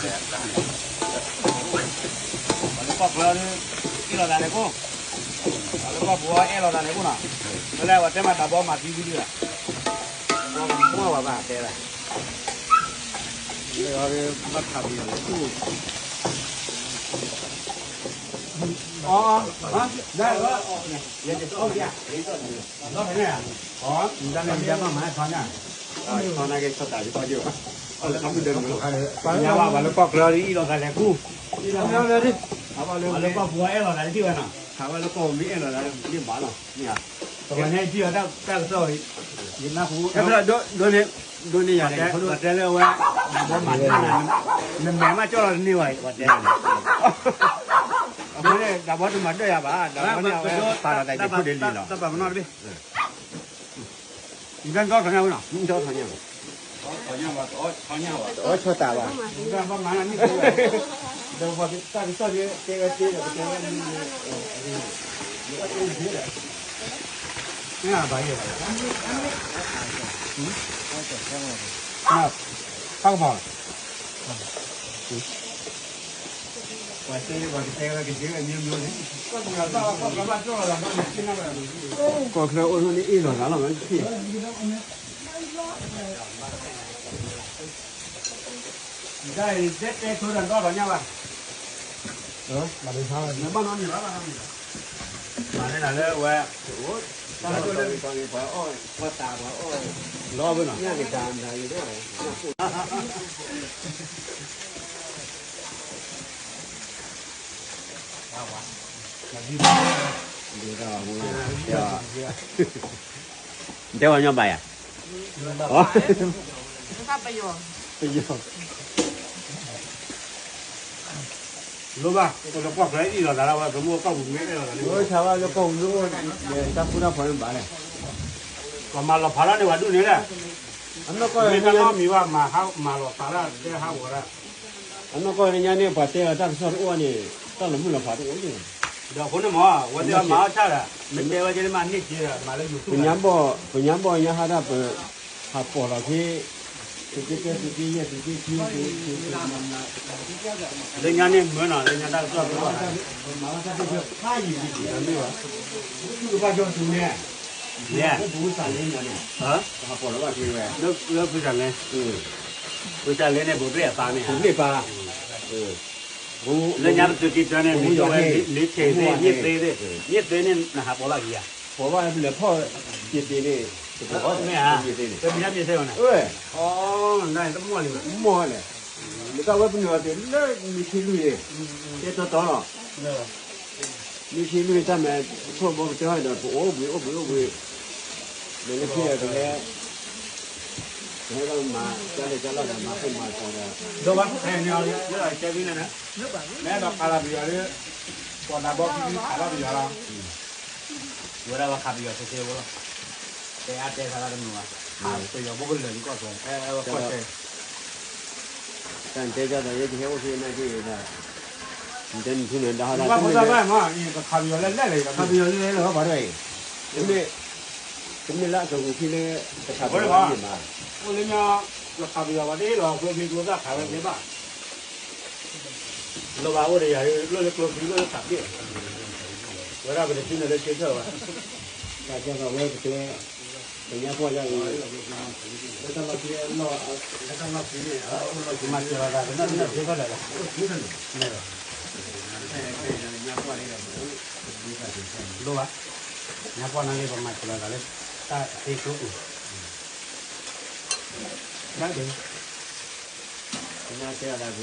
ပှၤလၢကီၢ်ချၢဒ် အ့ၣ်လိာ်သးန့ၣ်ကိၣ်, ပှၤလၢကီၢ်ပူၤအဲၣ်လိာ်သးန့ၣ်ကိၣ်နီၤ, ဖဲလဲၣ်ပှၤတဲမၤတၢ်ဘီမၤသံဝံၤဒံးဘၣ်, ဘီမၤဝဲဘၣ်တဲဒၣ်, ဘၣ်ခးပယီၤန့ၣ်, အ ပှၤလၢကီၢ်ချၢအံၤအ့ၣ်လိာ်သးန့ၣ်ကူၣ်, အ့ၣ်လိာ်သးန့ၣ်, ပှၤလၢကီၢ်ပူၤအ့ၣ်လိာ်သးန့ၣ်ဒံးဘၣ်နီၤ, ခးဝဲလၢကီၢ်ပူၤမ့ၢ်အဲၣ်လိာ်သးန့ၣ်ဘၣ်နီၤ, ပှၤန့ၣ်အံၤထံၣ်အီၤတၢ်ကစီၣ်, ယနၢ်ဟူ, ဒိးန့ၢ်ယၤ, ပှၤတဲလၢဝဲ, ဘီမၤတၢ်နၤ, နမဲာ်မးကၠီၣ်လီၤတန့ၢ်ဘၣ်အံၤ ပှၤတဲန့ၣ်, အဃိန့ၣ် တၢ်ဘီတမၤဒၢၣ်ယၤဘၣ်, တၢ်ဘီန့ၣ်အဝဲပာ်လီၤသးယဖိဒံးလံလီၤ, ယကၠီၣ်ထီၣ်ညါဝဲနီၤ, ယကၠီၣ်ထီၣ်ညါ, တအီၣ်ဆီတးဘၣ်, တၢ်ကစီၣ်တဲဝဲတဲဒီးတဲဝဲ, ဖးကပီၤ, ပှၤတဲပှၤကတဲဝဲကဒ့ဝဲမျိုးမျိုးန့ၣ်, ကီၢ်ချၢအိၣ်န့ၣ်အ့ၣ်လိာ်သးလီၤ, တဲတဲဆိဒီးဒီထီၣ်ညါဘၣ်, ဘၣ်နီၤန့ၣ်ဘၣ်ဘၣ်နီၤန့ၣ်, မၤန့ၢ်နၤလၢဝဲ, ပှၤအီၣ်, ပှၤတၢ်ပှၤအီၣ်, လီၤဘၣ်နီၤ, ညၣ်ကတၢၢ်နၤအံၤဒၣ် တဲဝဲညီဘၣ်ယၤ, ပယီၤ, လိၣ်ဘၣ်, ပကီၢ်ချၢအ့ၣ်လိာ်သးလၢဝဲ ပမ့ၢ်ကီၢ်ပူၤမ့ၢ်အဲၣ်လိာ်သးန့ၣ်, ဆၢဝဲလၢကီၢ်ပူၤမ့ၢ်အိၣ်, တၢ်ဃူတၢ်ဖိးမ့ၢ်ဘၣ်လဲၣ်, ပှၤမၤလီၤဖးလၢန့ၣ်ပှၤဒူၣ်န့ၣ်လဲၣ်, အနီၢ်ကီၢ်မ့ၢ်တၢ်နီတမံၤဘၣ်, မၤဟးမၤလီၤဖးလၢတဲဟးဂီၤဒၣ် အနီၢ်ကီၢ်လၢညါန့ၣ် ပှၤတဲအီၤတၢ်ကစီၣ်တအိၣ်န့ၣ်, တၢ်လီၤမုၢ်လီၤဖးတအိၣ်န့ၣ်, ဒီးအဃိန့ၣ်မ့ၢ် ဝဲသ့ၣ်အီၤမၤအီၣ်ဆၣ်ဒီး မ့ၢ်တဲဝဲကဲန့ၣ်မးန့ၢ်က့ဒီး မၤလၢ YouTube ပညါဘီၣ်ညါဟးဒၣ်ပ, ဟးပိာ်လီၤက့, သုးက့တၢ သုးက့ယဲၢ် သုးက့ခံ, လၢညါန့ၣ်မၢနီၤ လၢညါတၢ်ကစီၣ်တအိၣ်ဘၣ်, မၤဝဲတၢ်သ့ၣ်ဖျၢၣ်ဖးယံာ်ဒံးဒံး, မ့ၢ်ဘၣ်, သူၣ်ကဘၣ်ကၠီသူန့ၣ်, ယဲၢ်, ပူၤစးလ့န့ၣ်, ဟးပိာ်လီၤဘၣ်က့ဝဲ, လၢပူၤစးလ့, ပူၤစးလ့န့ၣ် ပူၤဘျ့ၣ်အပၢ်န့ၣ်, ပူၤဘျ့ၣ်ပၢ် လၢညါပသုးက့တၢန့ၣ် မ့ၢ်ယိၣ်ဝဲ လ့ဆ့းသ့ၣ် ညၣ်သ့ၣ်သ့ၣ်, ညၣ်သ့ၣ်န့ၣ် နဟးပိာ်ဘၣ်က့ၤယၤ, ပိာ်ဘၣ်လဲၤဖီၣ်က့ၤသ့ၣ်န့ၣ်, မ့ၢ်ဧါ, ပမံၤတၢ်မံၤသ့ၣ်အီၤန့ၣ်, အၢ, တမီၢ်လံ, မီၢ်လဲၣ်, နကဝဲပနုာ်အီၤသ့ၣ်လၢမ့ၢ်ဆံလွံၢ်န့ၣ်, တဲတီတီလီၤ မ့ၢ်ဆံလွံၢ်တၢ်မဲာ်, ထိၣ်ဘီပတဲဟီၣ်ဒီး ပအိၣ်ဘှံးအိၣ်ဘှံးအိၣ်ဘှံး, လဲၤလၢခံဒီးကဟဲ, ကဟဲဒီးမၤကၢ်လဲၢ်ကၢ်လီၢ်ဒီး မၤဃ့ၢ်မၤကီၤဒီး, ဒိၣ်ဘၣ်, ဟဲန့ၣ်အီၤလံ, လၢအကဲဘံန့ၣ်, မ့ၢ်အဲၣ်ဒိးခးလီၤပယီၤလၢ, ပှၤတၢ်ဘီခံခးလီၤပယီၤလီၤ, ဝဲဒၣ်ပှၤခးပယီၤသ့သ့ဝဲလီၤ, တဲအါတဲဆါတၢ်တမုာ်ဘၣ်, ပယီၤဘိၣ်ကလၢာ်လံကီၢ်ချၢ, ကီၢ်ချၢ တၢ်တဲကၢ်ဒီး ယဲကဟဲအိၣ်ဖဲနာ်က့ၤဒီး, နတဲနထူန့ၣ် ဒၣ်ဟီဒၣ် ပှၤခးပယီၤလၢလဲၣ်လဲၣ်, ခးပယီၤလၢလဲၣ်လၢပှၤတဝဲအံၤ, တမ့ၢ်လၢအကပူၤခံလၢ, တခးပယီၤန့ၣ်ဘၣ်, အိၣ်လၢညါ, ပခးပယီၤပှၤတဟ့ၣ်လီၤ ကျိချံကျိသၣ်ခးဝဲသ့ဘၣ်, လီၤဘၣ်အိၣ်ဒီးယၤ လိၣ်လၢကျိချံလိၣ်လၢသးပ့ၣ်, ဝဲဒၣ်ပတထံၣ်န့ၣ်လၢက့ထၢၣ်ဘၣ်, တၢ်ကဲသိးဝဲပတဲ ပညါပှၢ်ယါအံၤ, လၢတၢ်လီၢ်ခံ, လၢတၢ်လီၢ်ခံန့ၣ်, မၤစၢၤလီၤသးကနၣ်ကနၣ်သ့ခီဒီးလီၤ, ညါပှၢ်န့ၣ်, လိၣ်ဘၣ်, ညါပှၢ်န့ၣ်လၢပမၤစၢၤလီၤသးလၢ, တၢ်သ့ကျိပူၤ, တၢ်ဒ်, ညါတဲအီၤဒၣ်